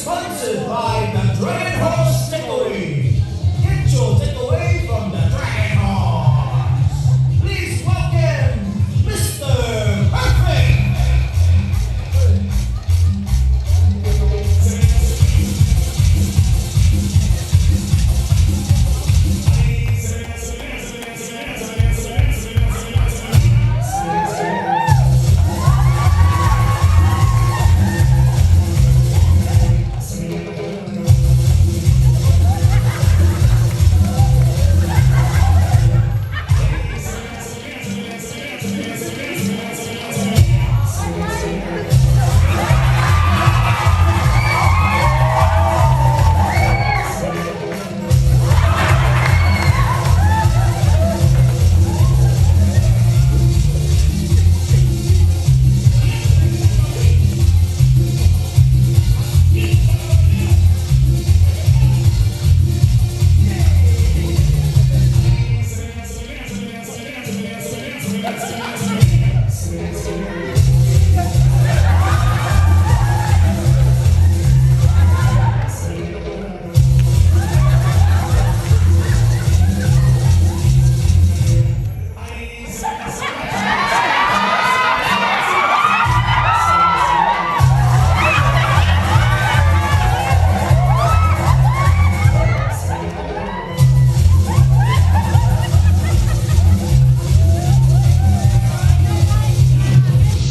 sponsored by the Dragon Horse Takeaway. Get your takeaway from the Dragon Horse. Please welcome Mr. Perfect.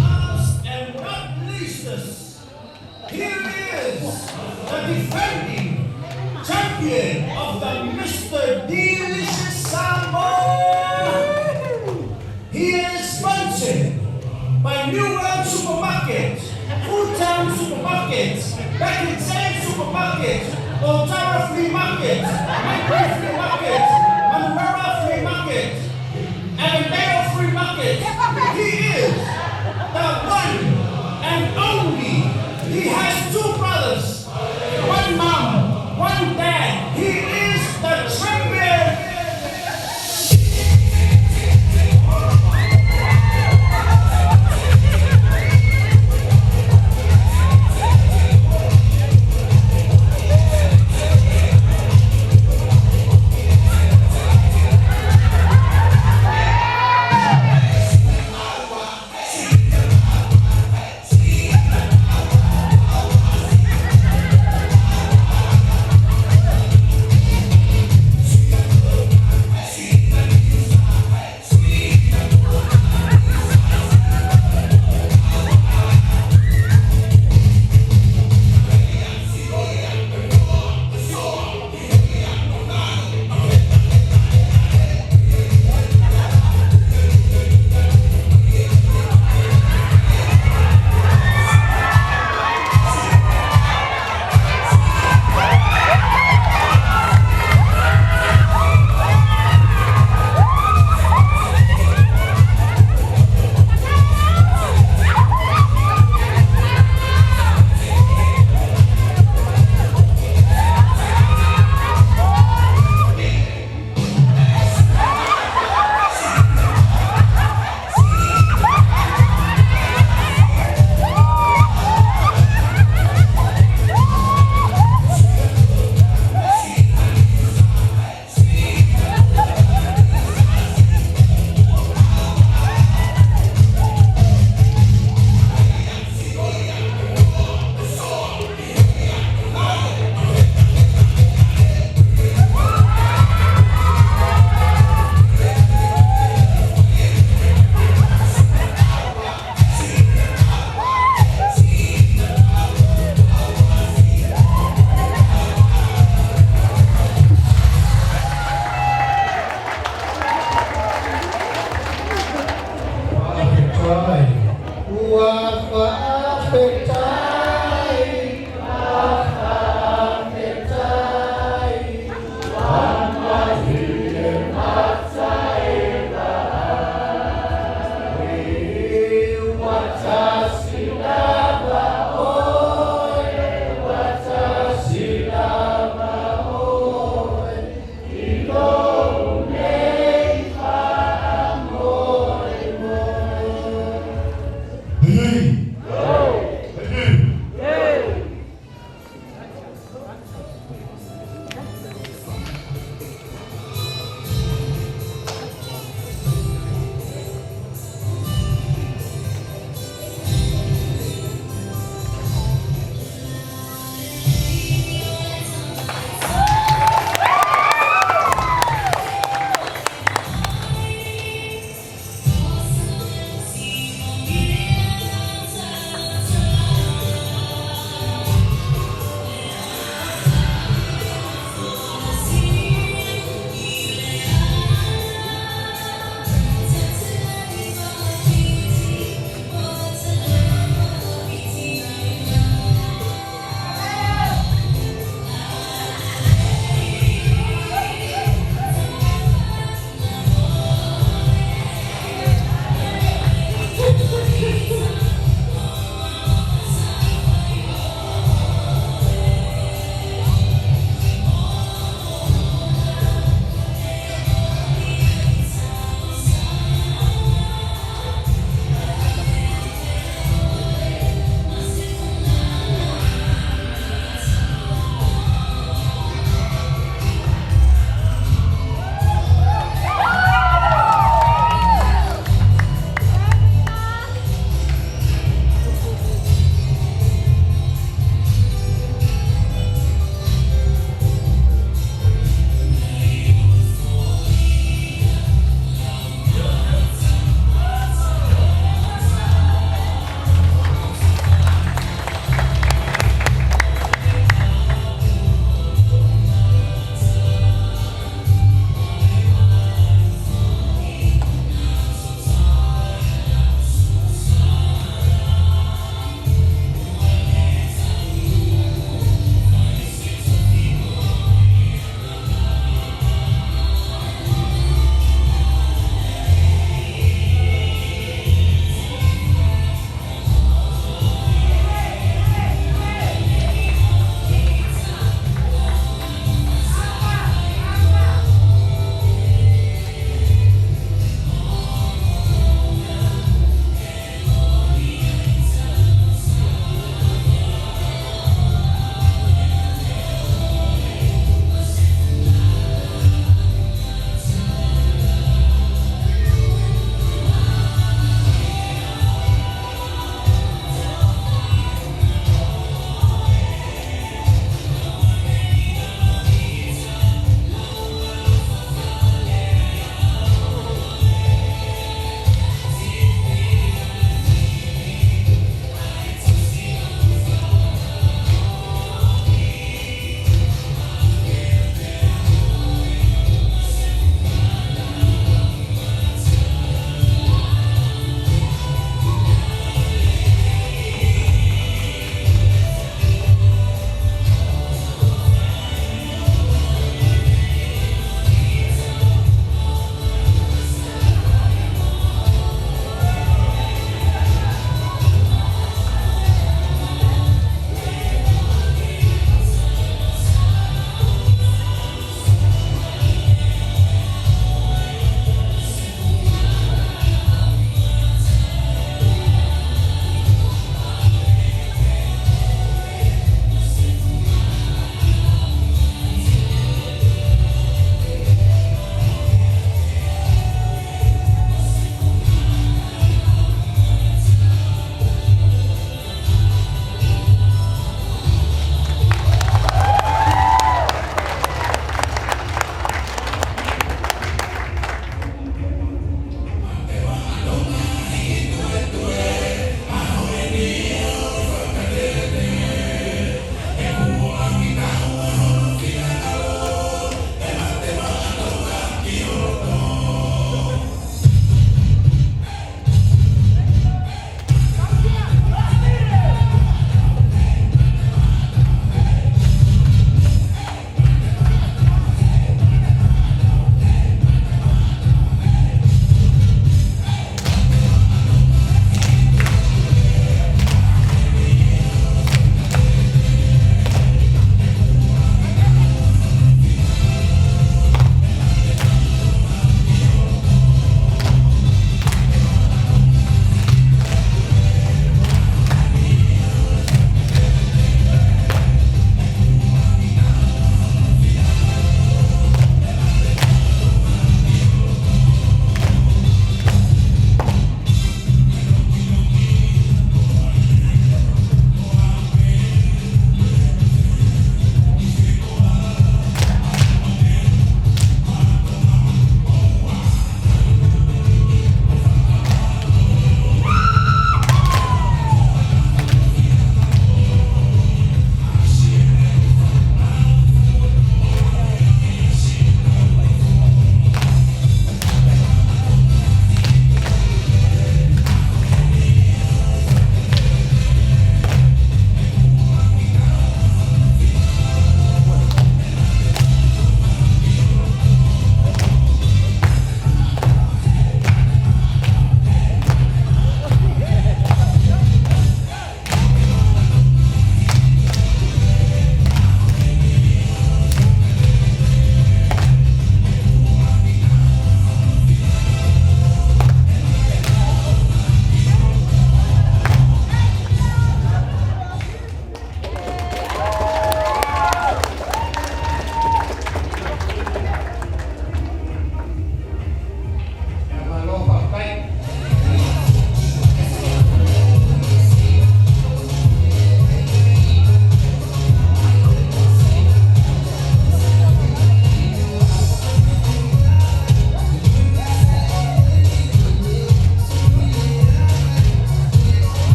Last and not least, here is the defending champion of the Mr. Delicious Samoa. He is sponsored by New World Supermarket, Food Town Supermarket, Beckett Sand Supermarket, Otara Flea Market, Micro Flea Market, Manuera Flea Market, Avondale Free Market. He is the one and only. He has two brothers, one mom, one dad. He is the champion.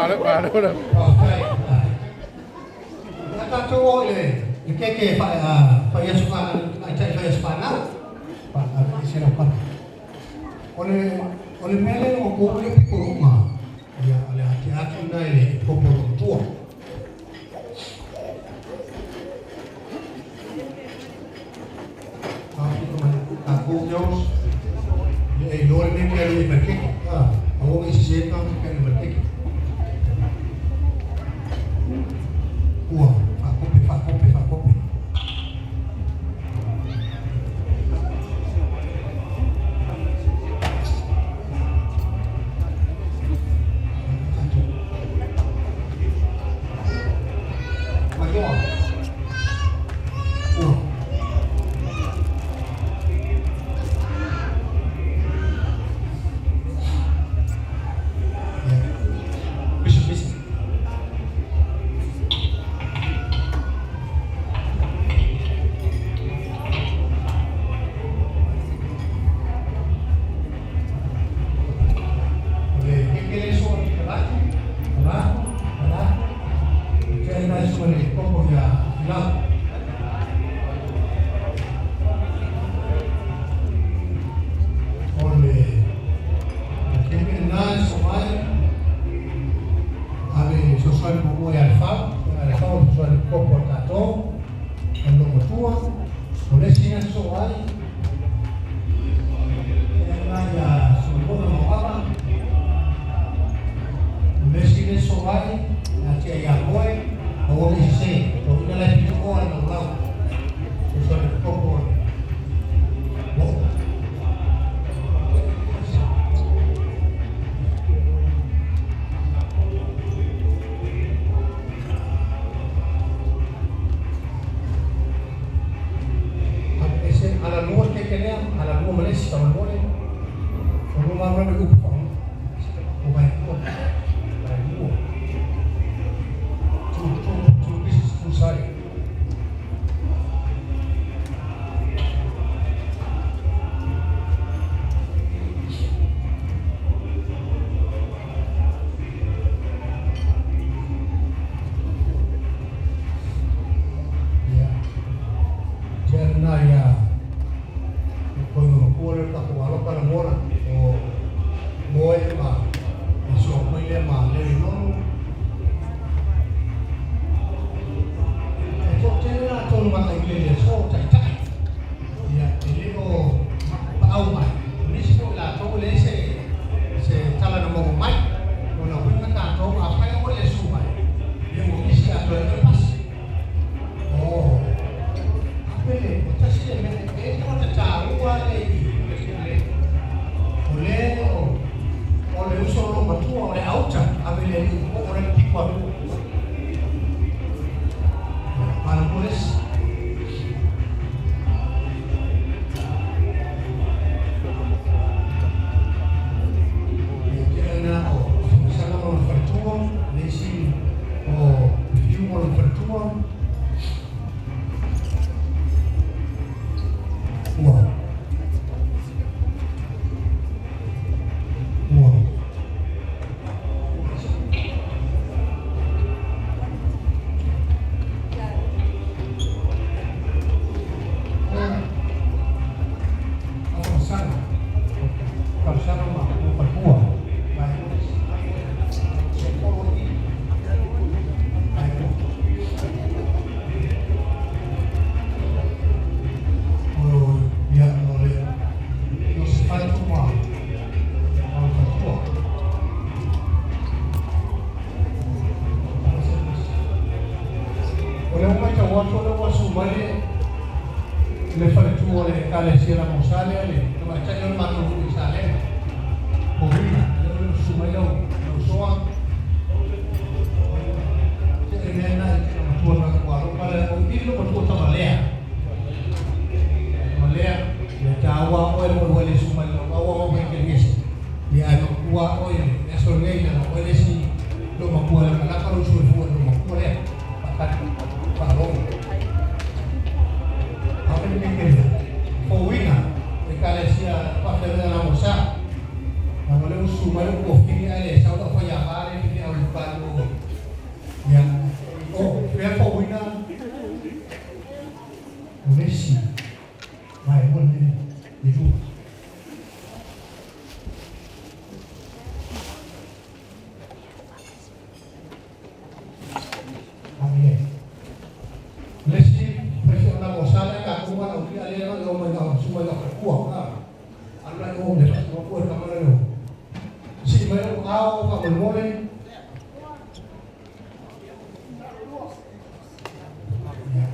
Ia tatou oo i le keke fai aso tamaitai fai aso fanau. Ese lau pale. O le mea lea ua tou le pitoluga, ia, o le atiati lena i le popo o le matua. Tatou girls, ia e iloa le mea e te alu ai ma le keke. Aua ne i sese tagata pe alu ma le keke. Ua faakope, faakope, faakope. Maioa. Ua. Ia. Pisa, pisa. O le keke le soa i kalatu, kalatu, kalatu. Tea ina soa le koko ia filau. O le keke na so mai, ave fesoasoani muamua ia Lefau, Lefau o fesoasoani koko a tatou, o le matua, o le isi na so ai, ea na ia Solomona Mauava, o le isi le so ai, ia tia ia moe, o le isi se, o ina le pito o le lau, fesoasoani koko o le mo. Ese ala lua keke lea, ala lua ma le isi faamolemole. O lua malamalama i upu faaoga. O vai lua. Vai lua. Two, two, two pieces, two side. Ia. Tia na ia ko ngo ko le ta ko alo kala mona o moe ma e so ko le ma le no e to te na to ma ta ile le so tai tai ia e le o pa au mai ni si ko la to le se se tala na mo mai o na winga ta to a pa o le su mai ia mo kisi a to e pas o apele o tasi le mea e tagata taua le le o le o le uso o lo matua o le auta ave le alii o o le piko ave Madam Police. Ia tea na o Famasaga ma lona faletua, le isi o Fiu ma lona faletua. Ua. Ua. Famasaga. Famasaga ma lona faletua. Vai. Se polo i. Vai. O ia o le Iosefatu ma lona faletua. O le uma tau atu o le ua su mai le faletua o le Ekalesia la Mosale le tamaitai o le matou nuu i Salega. Corina, le o le su mai lau lau soa. Se e mea na i te matua na ua alofa le o i lo matua tamalea. Tamalea, ia tāua oe mo ua le su mai lau au au mai ke ngese. Ia ai makua oe le aso nei na oe le si lo makua le kalaka lo soifua lo makua lea. Pakati, paalogo. Ape le keke fouina Ekalesia faafeagaiga na Mosa. Na o le uso su mai ko fini ale sa o fa ya ba le fini au le pa lo ya o fe fo wina o le si mai mo le le lu Amen. Le si pre na mo sala ka ko ma o ale na o mai na su mai na ku a ala o le fa ko ko ka ma lo si mai o ao ka mo mo le ya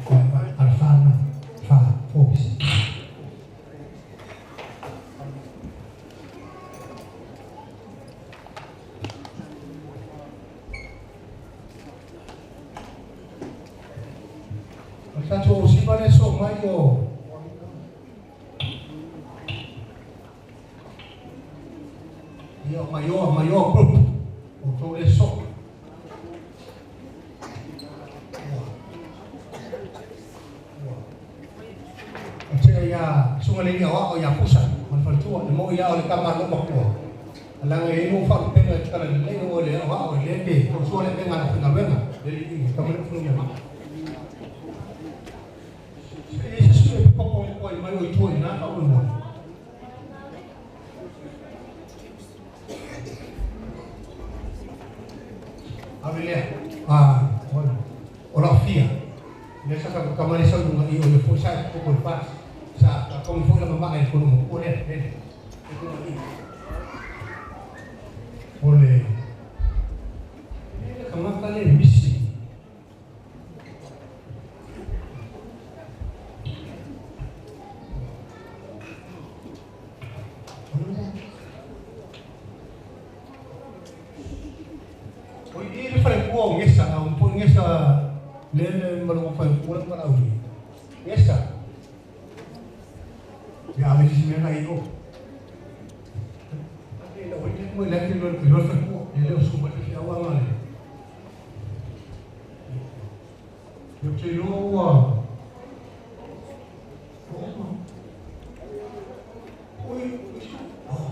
alfana fa focus. O tatou siva le so mai o ia mai o mai o group o tō le so. O te ia sunga le ia o ia pusa man faltua le mo ia o le kama no makua. Alanga e no fa penga kala le no le o o le ke ko so le penga na finga venga le li kama le funu ma. E se su e popo ko mai o itu na ka o mo. Ave ah o la fia. Le sa ka kama le sa lunga i o le fo sa ko ko pa sa ka ko fo la mama ai ko mo ko le le. O le le kama ka le misi. O i le fale kua o ngesa, o po ngesa le le malo fale kua le mala ui. Ngesa. Ya ave si me na i o. Ate la oi mo le ke lo lo fale kua, le le su ma te awa ngale. Yo te lo wa. Oi, oh,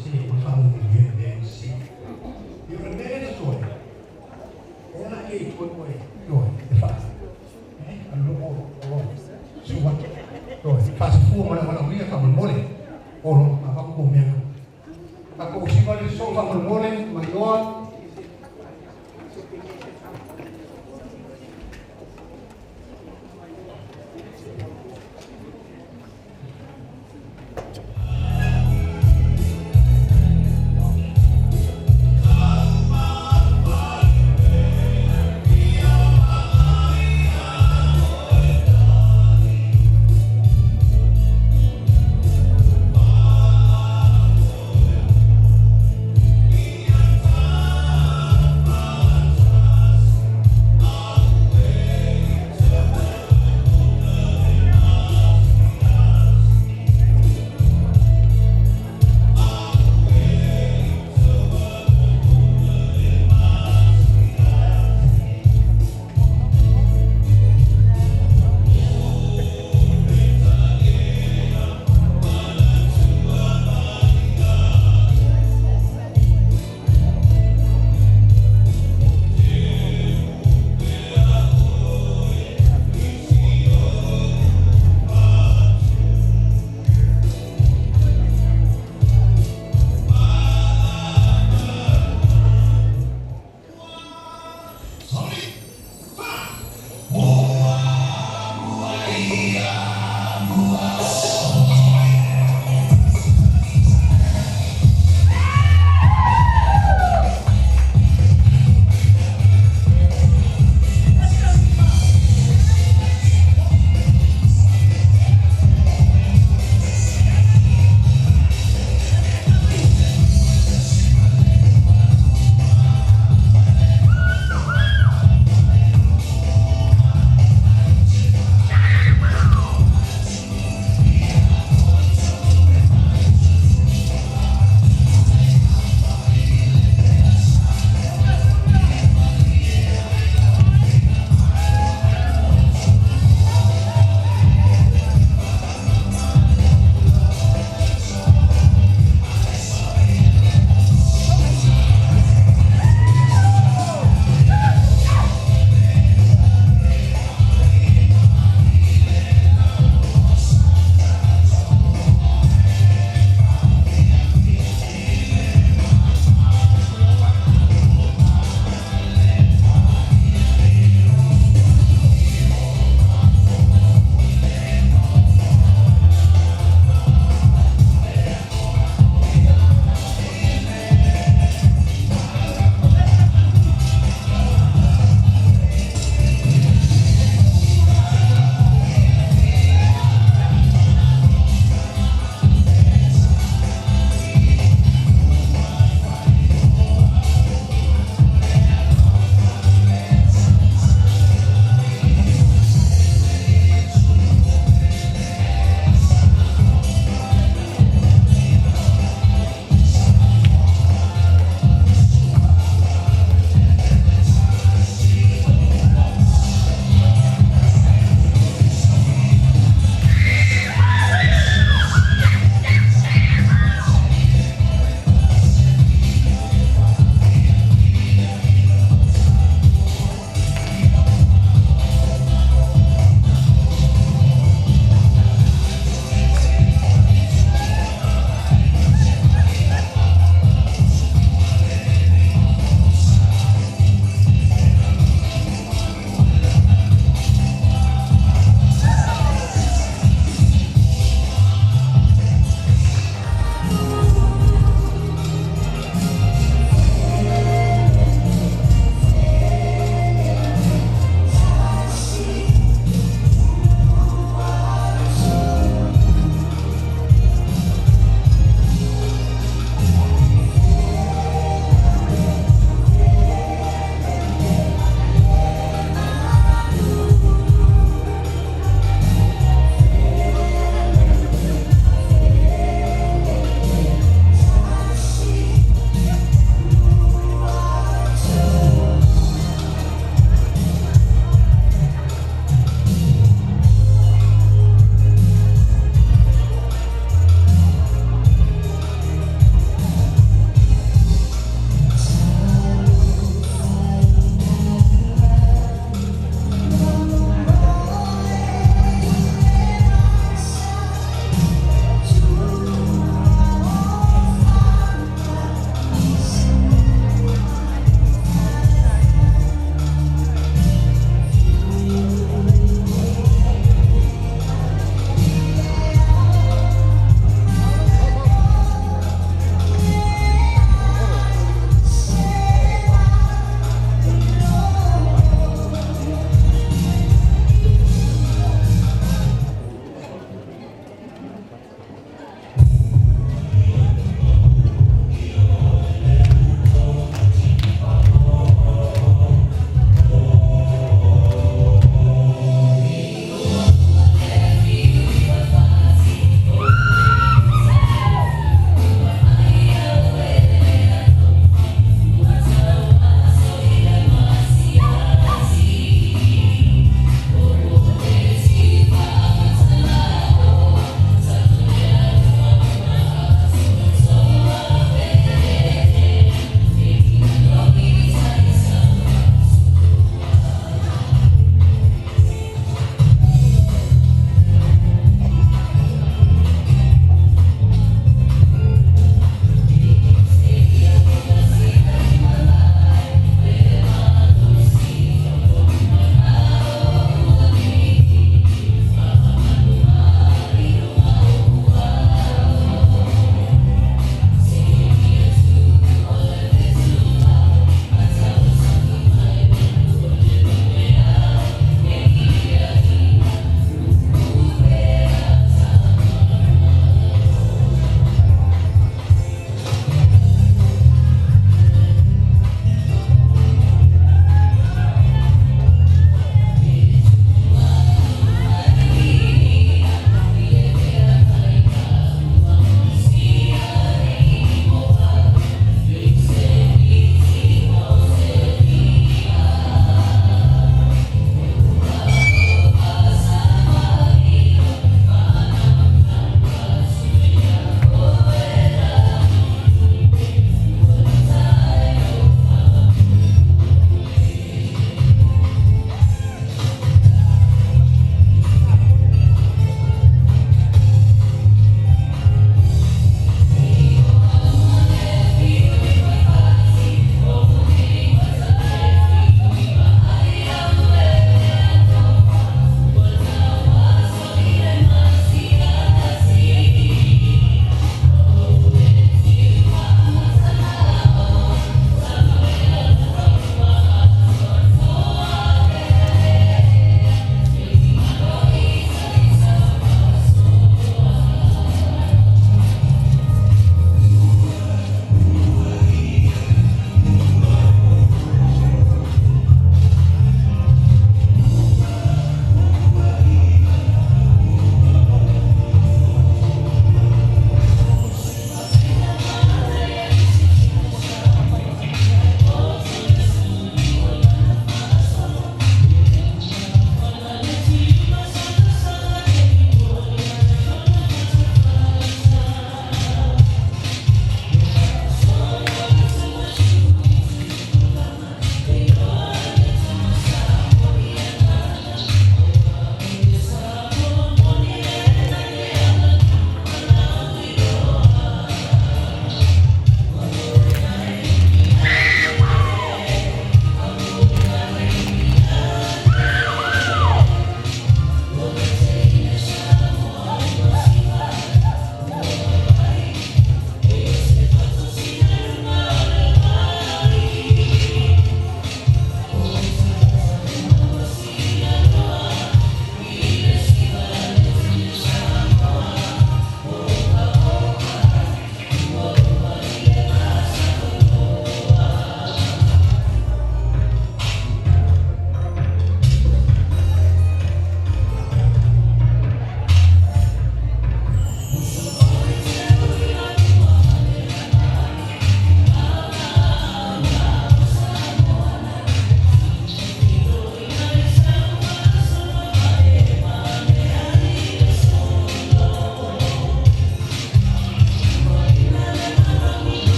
si, ma fa un di si. Io ne le so. Ora e tu poi no, e fa. Allora o su wa. No, fa se fu ma la via fa mole. O lo ma fa ko me. Ma ko si va le so fa mole, ma io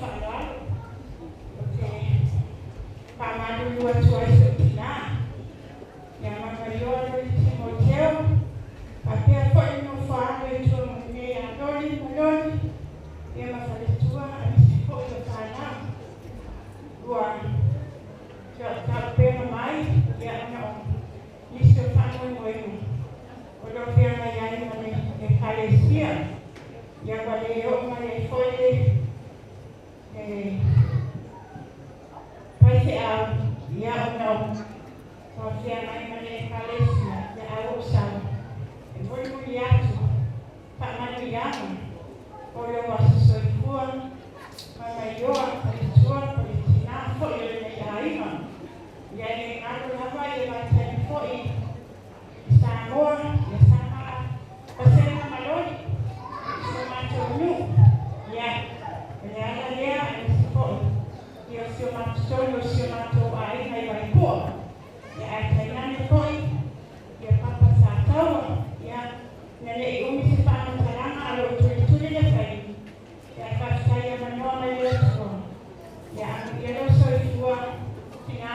faaaloalo ou te faamalulu atu ai i si ou tinā ia Mamailoa Loli Timoteo faapea foʻi le nofo a alo i tua mai nei ia Loli ma Loli ia ma faletua aemaise foʻi o fanau ua tauapega mai ia ona o nisi o faamoemoega o loo feagai ai ma le ekalesia ia ua lē oo mai ai foi le faifeau ia ona o ua feagai ma le ekalesia ia ae ua ou sau e mulimuli atu faamanuiaga o lou aso soifua Mamaioa faletua po le tinā foi o lenei aiga ia e le galo lava ia vaitaimi foi i Samoa ia sa maa vasega ma loli i so matou nuu ia o le ala lea aemaise foi ia o si o matou tolu o si o matou aiga i Vaipua ia ae tainane foi ia Papa Sataua ia ina ne i umi se faamatalaga a loo tulituli le taimi ia faafetai avanoa mai le Atua ia amuia lou soifua tinā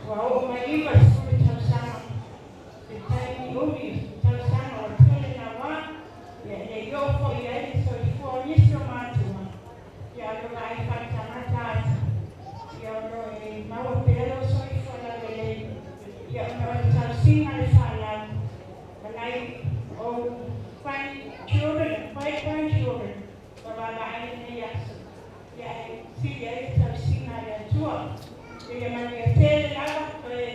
ua oo mai 90 tausaga se taimi umi tausaga ua tele naua ia e le'i oo fo'i ai le soifua o nisi o matua ia o lo vaai faaletagata atu ia o lo e maua pea lou soifua laulelei ia ona o le tausiga le falau ma nai ou grandchildren and great grandchildren ua vaavaai lenei aso ia e sili ai le tausiga a le Atua ia manuia tele lava toe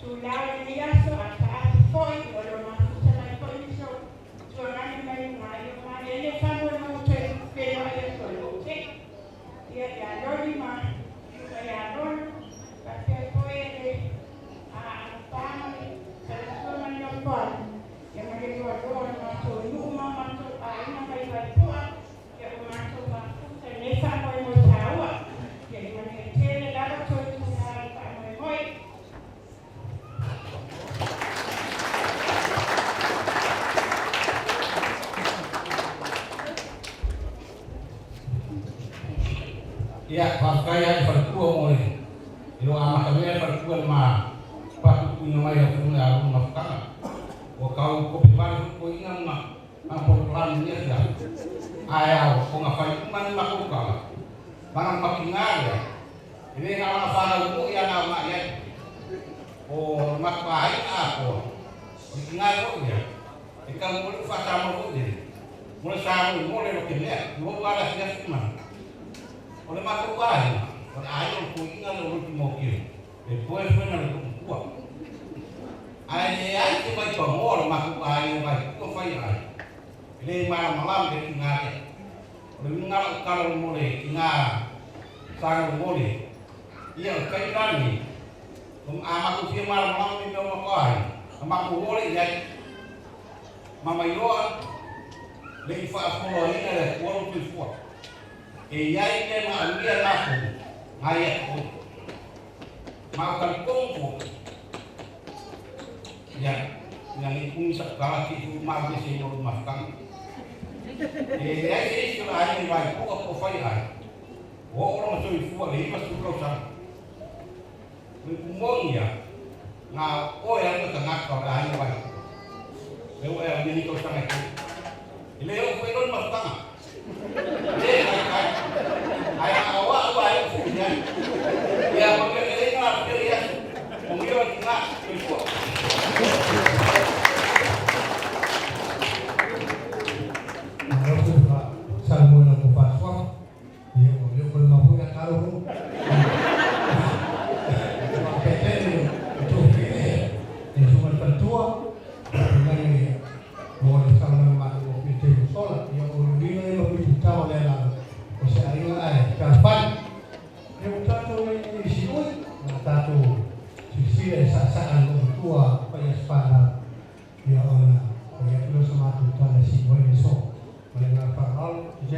tulā o lenei aso a taape foʻi o lo mafuta mai foʻi nisi o tuagani mai luga ai o malele faamoemoe toe feiloai atu ai ou teʻi ia iā Loli ma Iuga iā Lolo faapea foi e le Alofā ma le faletua ma le nofoalu ia ma le loaloa o le matou nuu ma matou aiga mai Vaipua ia ua matou mafuta i lenei faamoemoe tāua ia i manuia tele lava toe tulā o le faamoemoe. Ia, faafetai lava i le faletua mo le e le o amata mea le faletua i le ma faatutuina mai o afioga ia Arona Mafutaga. Ua tau kope vale foi toeaiina ma ma polokalame i lenei afiafi. Ae ao ona fai uma ni matou tala, leaga le matiga lea, e le na ona fanau moi lava na aoga i ai. O le matou aiga atoa, o le tiga foi lea, e tau mo le faasamoa foi lele, mo le samolemole o te mea, i lou lava le afiafi ma o le matou aiga, o le aiga o le toeaina lea o Loli Timoteo, le boyfriend a le toamatua. Ae leai se vaipanoa o le matou aiga i Vaipua fai ai, e le malamalama i le tiga lea. O le uiga lau tala mo le tiga sagolegole, ia o le taimi la lenei, a matou fia malamalama i mea o matou aiga, na matou o lea i ai. Mamailoa le i faafoloaina e le Atua lou soifua. E i ai mea manaomia e matou na ia te oe. Ma o talitonu foi, ia, ina ne i umi sa'u tala te i foi malu ese ai ma lou mafutaga. E leai se isi o le aiga i Vaipua po o Faiaai ua oo lona soifua i le 90 tausaga. O le upu moni ia, na o oe lava le tagata o le aiga Vaipua. Lea ua e aulia nei tausaga e tolu. E le oo foi loa le mafutaga. E le taitai. Ae na o a'u lava e oo foi i ai. Ia manuia tele ai ma afifio i aso. Manuia o le tina. Soifua. Malo foi faa-Samoa i la outou faasoafa. Ia, ua le o toe maua foi a talo foi. Faafetai i le tofi e susuga i le faletua, faafetai mo le saunoaga matagofie i le taimi ua sola. Ia, o le uiga lea ma Pitu Tama lea lalo o se aiga ae fealofani. Ia, ua tatou i ai i Siui, na tatou silasila i saasaa le loomatua fai aso fanau. Ia, ona fai atu lea o sa matou tala e sii ai le aso. Ma le agaga faaaloalo, DJ.